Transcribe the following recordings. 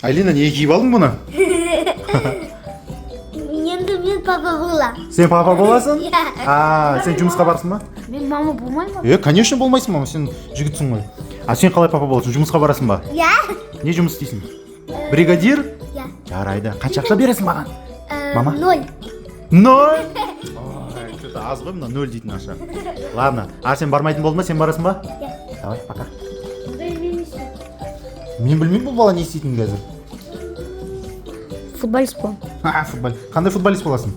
Алина, неге киіп алдың бұны? Енді мен папа боламын. Сен папа боласың? Иә. А, сен жұмысқа барасың ба? Мен мама болмаймын ба? Е, конечно, болмайсың, мама, сен жігітсің ғой. А сен қалай папа боласың? Жұмысқа барасың ба? Иә. Не жұмыс істейсің? Бригадир? Иә. Жарайды. Қанша ақша бересің маған? Мама? Ноль. Ноль. Ой, что-то аз ғой мына нөл дейтін ақша. Ладно, Арсен бармайтын болды ма? Сен барасың ба? Иә. Давай, пока. Мен білмеймін бұл бала не істейтінін қазір. Футболист боламын. Ха, футбол. Қандай футболист боласың?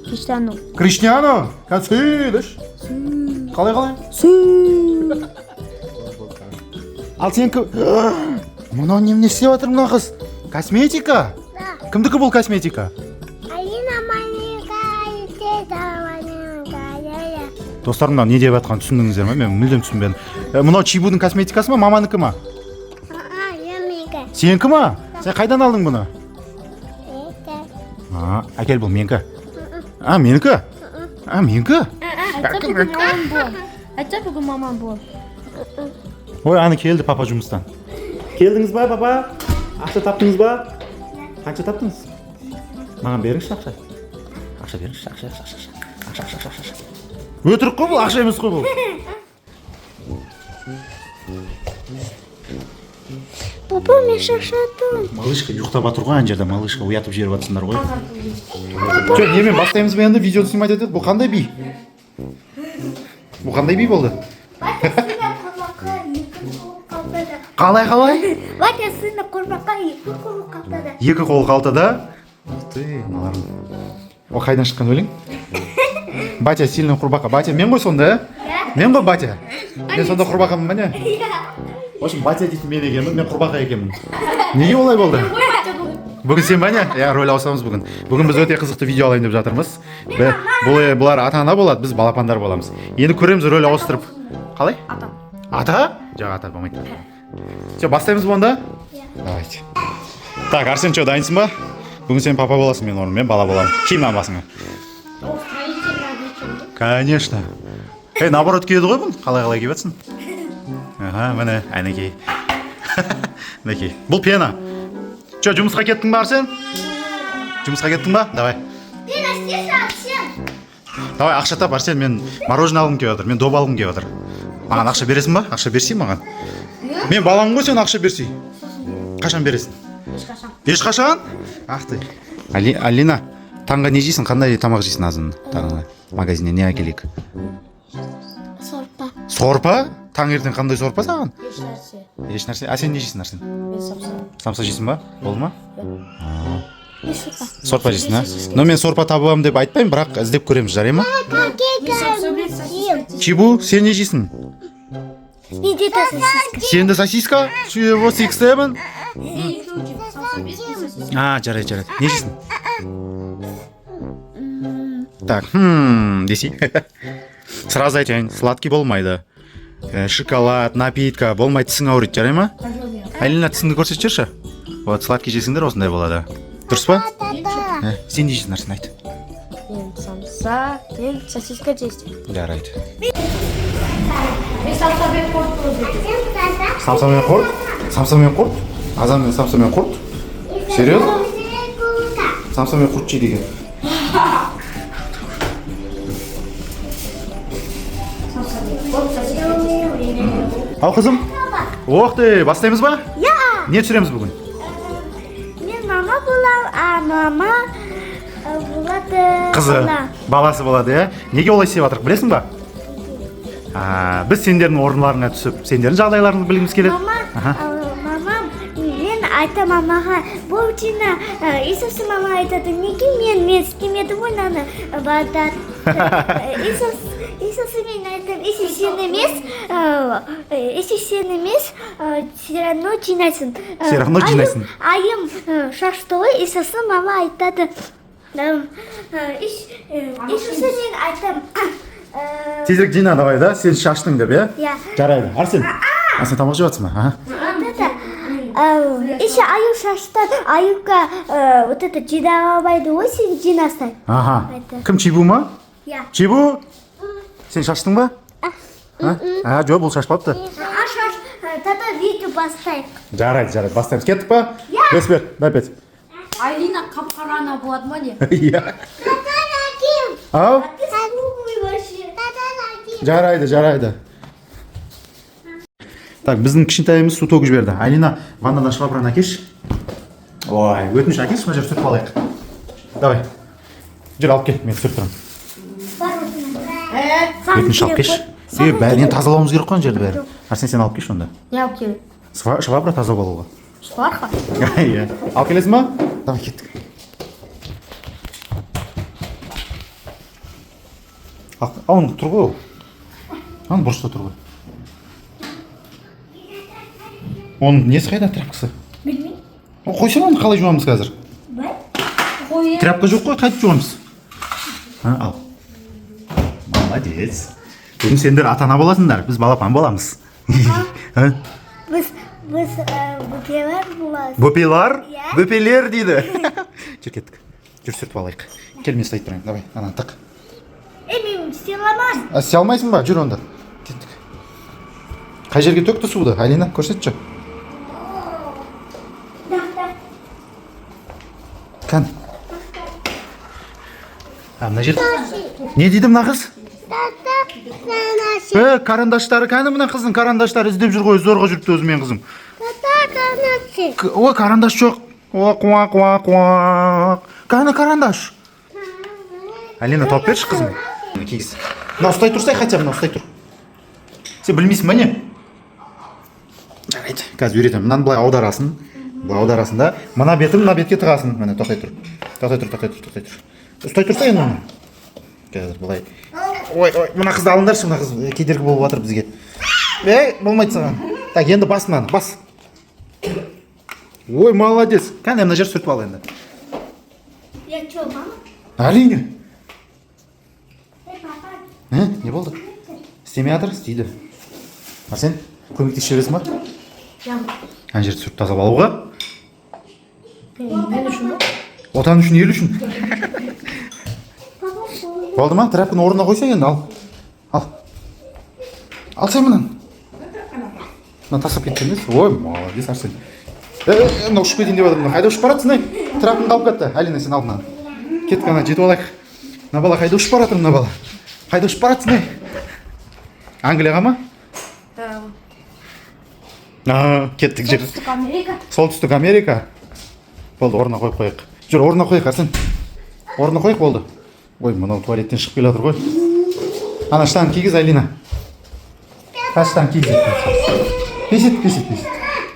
Криштиану. Криштиану? Кәсі, Қалай, қалай? Ал сен кім? Мынау немене істеп жатыр мына қыз? Косметика? Да. Кімдікі бұл косметика? Алина маленькая, тета маленькая. Достар, мынау не деп жатқанын түсіндіңіздер ме? Мен мүлдем түсінбедім. Мынау Чибудың косметикасы ма, маманікі ма? А, я маленькая. Сенікі ма? Сен қайдан алдың бұны? Это. А, әкел, бұл менікі. А, менікі? А, менікі? Айтса, бүгін мамам боламын. Айтса, бүгін мамам боламын. Ой, аны келді папа жұмыстан. Келдіңіз ба, папа? Ақша таптыңыз ба? Қанша таптыңыз? Маған беріңізші ақша. Ақша беріңізші, ақша, ақша, ақша, ақша, ақша, ақша, ақша. Өтірік қой бұл, ақша емес қой бұл. Папа, мен шаршадым. Малышка ұйықтап жатыр ғой ана жерде, малышка оятып жіберіп жатсыңдар ғой. Жоқ, немен бастаймыз ба енді, видеоны снимать етеді? Бұл қандай би? Бұл қандай би болды? Батя сына құрбақа екі қолы қалтада. Қалай, қалай? Батя сына құрбақа екі қолы қалтада. Екі қол қалтада. Ух ты, мыналардың. О, қайдан шыққан өлең? Батя сильный құрбақа. Батя мен ғой сонда, ә? Мен ғой батя. Мен сонда құрбақамын ба, не? В общем, батя дейтін мен екенмін, мен құрбақа екенмін. Неге олай болды? Бүгін сен ба, не? Иә, рөл ауысамыз бүгін. Бүгін біз өте қызықты видео алайын деп жатырмыз. Бұл бұлар ата ана болады, біз балапандар боламыз. Енді көреміз рөл ауыстырып. Қалай? Ата. Ата? Жоқ, ата болмайды. Все, бастаймыз ба онда? Давайте. Так, Арсен, что, дайынсың ба? Бүгін сен папа боласың мен орныммен, мен бала боламын. Ки мына басыңа. Конечно. Ей, наоборот киеді ғой бұл. Қалай қалай киіп жатсың? Аха, міне, әнекей. Мінекей. Бұл пена. Че, жұмысқа кеттің ба, Арсен? Жұмысқа кеттің ба? Давай. Пена істеші, Арсен. Давай, ақша тап, Арсен, мен мороженое алғым келіп жатыр. Мен доп алғым келіп жатыр. Маған ақша бересің ба? Ақша берсей маған. Мен баламын ғой, сен ақша берсей. Қашан бересің? Ешқашан. Ешқашан? Ах ты. Алина, таңға не жейсің? Қандай тамақ жейсің азын? Таңға магазиннен не әкелейік? Сорпа. Сорпа? Таңертең қандай сорпа саған? Ешнәрсе. Еш нәрсе. А сен не жейсің, Арсен? Мен самса. Самса жейсің ба? Болды ма? Мен сорпа. Сорпа жейсің, а? Но мен сорпа табамын деп айтпаймын, бірақ іздеп көреміз, жарай ма? Чибу, сен не жейсің? Менде де сосиска. Сен де сосиска? Чего, six, seven? А, жарайды, жарайды. Не жейсің? Так, десей. Сразу айтайын, сладкий болмайды. Шоколад, напитка болмайды, тісің ауырады, жарай ма? Алина, тісіңді көрсетіп жіберші. Вот, сладкий жесеңдер осындай болады. Дұрыс па? Сен не жейсің, Арсен, айт. Мен самса, мен сосиска жейсің. Жарайды. Мен самса мен құрт. Самса мен құрт? Самса мен құрт? Азан мен самса мен құрт? Серьезно? Самса мен құрт жейді екен. Ал қызым? Ох ты, бастаймыз ба? Иә. Не түсіреміз бүгін? Мен мама боламын, а мама болады. Қызы, бала. Баласы болады, иә? Неге олай істеп жатырық, білесің ба? А, біз сендердің орындарыңа түсіп, сендердің жағдайларыңды білгіміз келеді. Мама, Аха. Мамам, мен айтам мамаға, бұл Тина, и сосын мама айтады, неге мен істемедім ғой мынаны бардат. И сосын мен айтам, если сен емес, если сен емес, все равно жинайсың. Все равно жинайсың. Айым шашты ғой, и сосын мама айтады, и сосын мен айтам, Тезірек жина давай, да? Сен шаштың деп, иә? Иә. Жарайды. Арсен, а сен тамақ жеп жатсың ба? Аха. Вот это, еще аю шаштан, аюка, вот это жинай алмайды ғой, сен жинасаң. Аха. Айтты. Кім, Чибу ма? Иә. Чибу? Сен шаштың ба? А? А, жоқ, бұл шашпапты. А шаш, тогда видео бастайық. Жарайды, жарайды, бастаймыз. Кеттік па? Иә. Бес бер, дай пять. Айлина қап-қара ана болады ма, не? Иә. Ау. Жарайды, жарайды. Так, біздің кішкентайымыз су төгіп жіберді. Алина, ваннадан швабраны әкелші. Ой, өтініш, әкелші, мына жерді сүртіп алайық. Давай, жүр, алып кел, мен түсіріп тұрамын. Өтініш, алып келші. Е, бәрін енді тазалауымыз керек қой, ана жерді бәрін. Арсен, сен алып келші онда. Не алып келеді? Швабра, таза болуға. Шварха? Иә, алып келесің ба? Давай, кеттік. Ал, оны тұр ғой, ол ана бұрышта тұр ғой. Оның несі қайда, тряпкасы? Білмеймін. О, қойсana оны, қалай жуамыз қазір? Бар. Қой. Тряпка жоқ қой, қайтып жуамыз? А, ал, молодец. Бүгін сендер ата ана боласыңдар, біз балапан боламыз. А? Біз бөпелер боламыз. Бөпелар. Иә. Бөпелер дейді. Жүр, кеттік, жүр, сүртіп алайық. Кел, мен ұстай тұрайын. Давай, ананы тық. Е, мен істей аламын. А, істей алмайсың ба? Жүр онда, кеттік. Қай жерге төкті суды, Алина, көрсетші. Да, да. Кән, а мына жер не дейді мына қыз? Е, карандаштары кәні? Мына қыздың карандаштары іздеп жүр ғой, зорға жүріпті өзі менің қызым. О, карандаш жоқ. О, қуа, қуа, қуа, кәні карандаш? Алина, тауып берші, қызым. Кигіз. Мына ұстай тұрсай, хотя бы мына ұстай тұр. Сен білмейсің ба, не? Жарайды, қазір үйретемін. Мынаны былай аударасың, былай аударасың да, мына бетін мына бетке тығасың. Міне, тоқтай тұр, тоқтай тұр, тоқтай тұр, тоқтай тұр, ұстай тұрсай енді оны. Қазір былай. Ой, ой, мына қызды алыңдаршы, мына қыз кедергі болып жатыр бізге. Ей, болмайды саған. Так, енді бас мынаны, бас. Ой, молодец. Кәне, мына жер сүртіп ал енді. Я что, мама? Әрине. Эй, папа. Ә, не болды? Істемей жатыр, істейді. Арсен, көмектесіп жібересің ба ана жерді сүртіп тазалап алуға? Мен үшін ба? Отан үшін, ел үшін. Папа, Болды ма? Тряпканы орнына қойсаң енді, ал. Ал. Ал сен мынаны. Мына тастап кеткен емес. Ой, молодец, Арсен. Е, е, мынау ұшып кетейін деп жатыр. Мына қайда ұшып бара жатсың, ей? Тряпканы қалып кетті. Алина, сен ал мынаны. Кеттік, ана жетіп алайық. Мына бала қайда ұшып бара жатыр, мына бала? Қайда ұшып бара жатсың, ей? Англияға ма? А, кеттік, жүр. Солтүстік Америка. Солтүстік Америка. Болды, орнына қойып қояйық. Жүр, орнына қояйық, Арсен. Орнына қояйық, болды. Ой, мынау туалеттен шығып келе жатыр ғой. Ана штан кигіз, Алина. Қазір штан кигіз. Висит, висит, висит.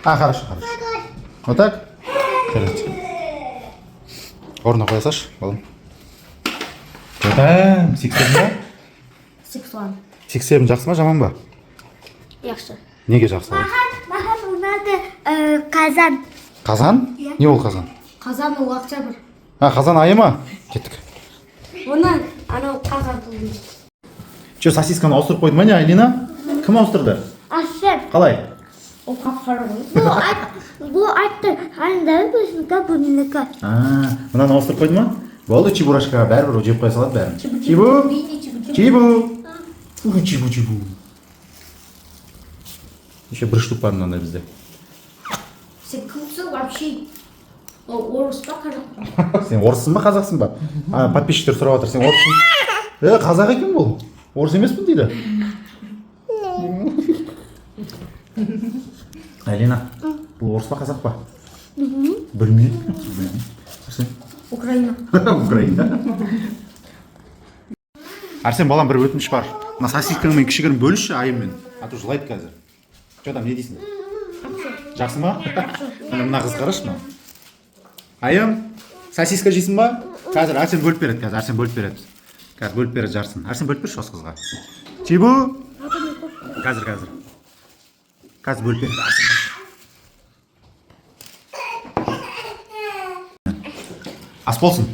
А, хорошо, хорошо. Вот так? Жарайды. Орнына қоя салшы, балам. Жетем, 6-7 ба? 6-1. 6-7 жақсы ма, жаман ба? Жақсы. Неге жақсы ол? Маған ұнады қазан. Қазан? Иә. Не ол қазан? Қазан ол октябрь. А, қазан айы ма? Кеттік. Оны анау қазан туды. Че, сосисканы ауыстырып қойды ма, не, Айлина? Кім ауыстырды? Арсен. Қалай? Ол қап-қара ғой. Бұл айтты, анда өзінікі, бұл менікі. А, мынаны ауыстырып қойды ма? Болды, Чебурашкаға бәрібір, ол жеп қоя салады бәрін. Чебу! Чебу! Ух, чебу, чебу. Еще бір штук бар мынандай бізде. Сен кімсің вообще? Ол орыс па, қазақ па? Сен орыссың ба, қазақсың ба? А, подписчиктер сұрап жатыр, сен орыссың. Е, қазақ екен бұл. Орыс емеспін дейді. Алина, бұл орыс па, қазақ па? Білмеймін. Білмеймін. Арсен? Украина. Украина. Арсен, балам, бір өтініш бар. Мына сосискаңмен кішігірім бөлісші Айыммен. А то жылайды қазір. Че там, не дейсің? Жақсы ма? Міне, мына қыз, қарашы мына. Айым, сосиска жейсің ба? Қазір Арсен бөліп береді, қазір Арсен бөліп береді. Қазір бөліп береді жартысын. Арсен, бөліп берші осы қызға. Чебу! Қазір, қазір. Қазір бөліп береді Арсен. Ас болсын.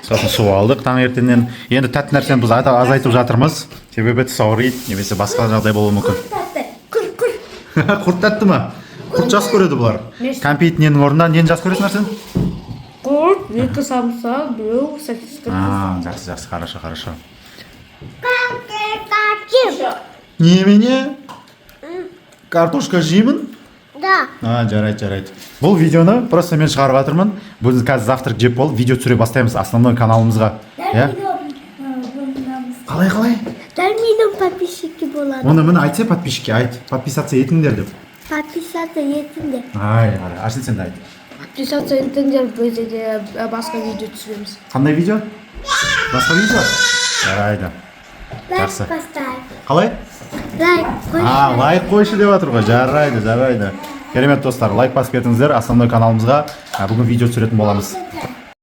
Сосын су алдық таңертеңнен. Енді тәтті нәрсені біз азайтып жатырмыз. Себебі тіс ауырады немесе басқа жағдай болуы мүмкін. Тәтті. Құр, құр. Құрт тәтті ма? Құрт жақсы көреді бұлар. Кәмпит ненің орнына нені жақсы көресің, Арсен? Құрт, екі самса, біреу сосиска. А, жақсы, жақсы, хорошо, хорошо. Немене? Картошка жеймін? Да. А, жарайды, жарайды. Бұл видеоны просто мен шығарып жатырмын. Біз қазір завтрак жеп болып, видео түсіре бастаймыз основной каналымызға. Иә? Қалай, қалай? Дай миллион подписчики болады. Оны міне айтса, подписчикке айт. Подписаться етіңдер деп. Подписаться етіңдер. Ай, ай, Арсен, сен де айт. Подписаться етіңдер, біз де басқа видео түсіреміз. Қандай видео? Басқа видео? Жарайды. Лайк Жақсы. Поставь. Қалай? Лайк қойшы. А, лайк қойшы деп жатыр ғой. Жарайды, жарайды. Керемет, достар, лайк басып кетіңіздер основной каналымызға. Бүгін видео түсіретін боламыз.